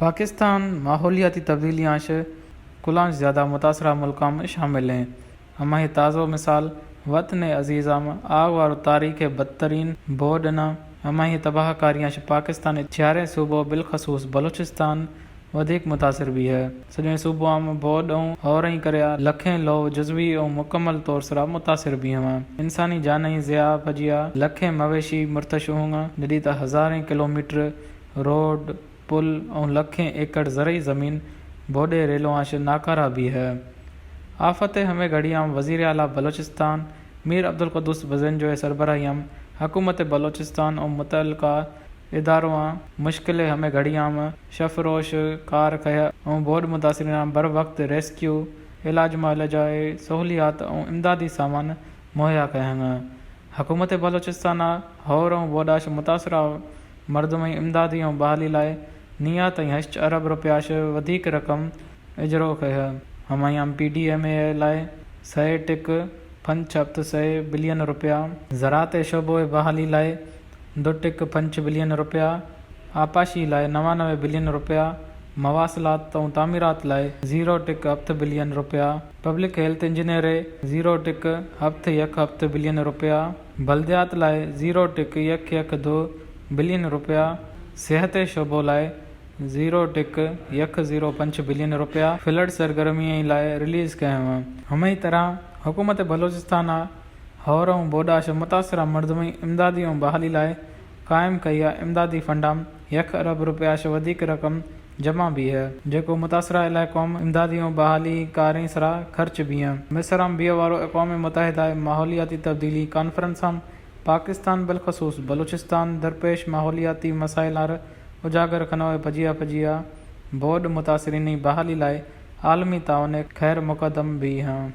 پاکستان ماحولیاتی تبدیلیاں اش کلانچ زیادہ متاثرہ ملکاں میں شامل ہیں۔ ہماہی تازو مثال وطن عزیزاں میں آگ وارو تاریخ بدترین بوڈ نہ، ہماہی تباہ کاریاں اش پاکستان چاریں صوبوں بالخصوص بلوچستان ودیک متاثر بھی ہے۔ سجیں صوبوں میں بوڈ اوں ہوریں کریا لکھیں لو جزوی اوں مکمل طور سرا متاثر بھی ہوا۔ انسانی جانیں ضیاع پجیا لکھیں مویشی مرتش ہوں گا، جدی تا ہزاریں کلومیٹر روڈ، پل اوں لکھیں ایکڑ زرعی زمین بوڈے ریلوں اش ناکارہ بھی ہے۔ آفت ہمیں گھڑیاں وزیر اعلیٰ بلوچستان میر عبدالقدوس بزنجو سربراہیاں حکومت بلوچستان اوں متعلقہ ادارواں مشکل ہمیں گھڑیاں شف روش کار کہیا اوں بوڈ متاثریناں بر وقت ریسکیو، علاج معالجہ سہولیات اوں امدادی سامان مہیا کہنگا۔ حکومت بلوچستان ہور اوں بوڈاش متاثرہ مردمیں امدادی اوں بحالی لائے نیا تائیں ہشت ارب روپیاش ودیک رقم اجرو کہیا۔ ہمایاں پی ڈی ایم اے لائے سئے ٹک پنچ ہفت سئے بلین روپیہ، زراعت شعبہ بحالی لائے دو ٹک پنچ بلین روپیہ، آبپاشی لائے نوانوے بلین روپیہ، مواصلات اوں تعمیرات لائے زیرو ٹک ہفت بلین روپیہ، پبلک ہیلتھ انجینئرے زیرو ٹک ہفت یک ہفت بلین روپیہ، بلدیات لائے زیرو ٹک یک یک دو بلین روپیہ، صحت شعبہ لائے زیرو ٹک یک زیرو پنچ بلین روپیہ فلڈ سرگرمی لائے ریلیز کہے ہوا۔ ہمیں طرح حکومت بلوچستان ہور اوں بوڈاش متاثرہ مردمیں امدادی اوں بحالی لائے قائم کئیا امدادی فنڈاں یک ارب روپیاش ودیک رقم جمع بھی ہے، جیکو متاثرہ علاقوں امدادی اوں بحالی کاریں سرا خرچ بھی ہیں۔ مصراں بیوارو اقوام متحدہ ماحولیاتی تبدیلی کانفرنساں پاکستان بالخصوص بلوچستان درپیش ماحولیاتی مسائلاں اجاگر کنوے پجیا پجیا بوڈ متاثرینی بحالی لائے عالمی تعاون خیر مقدم بھی ہیں۔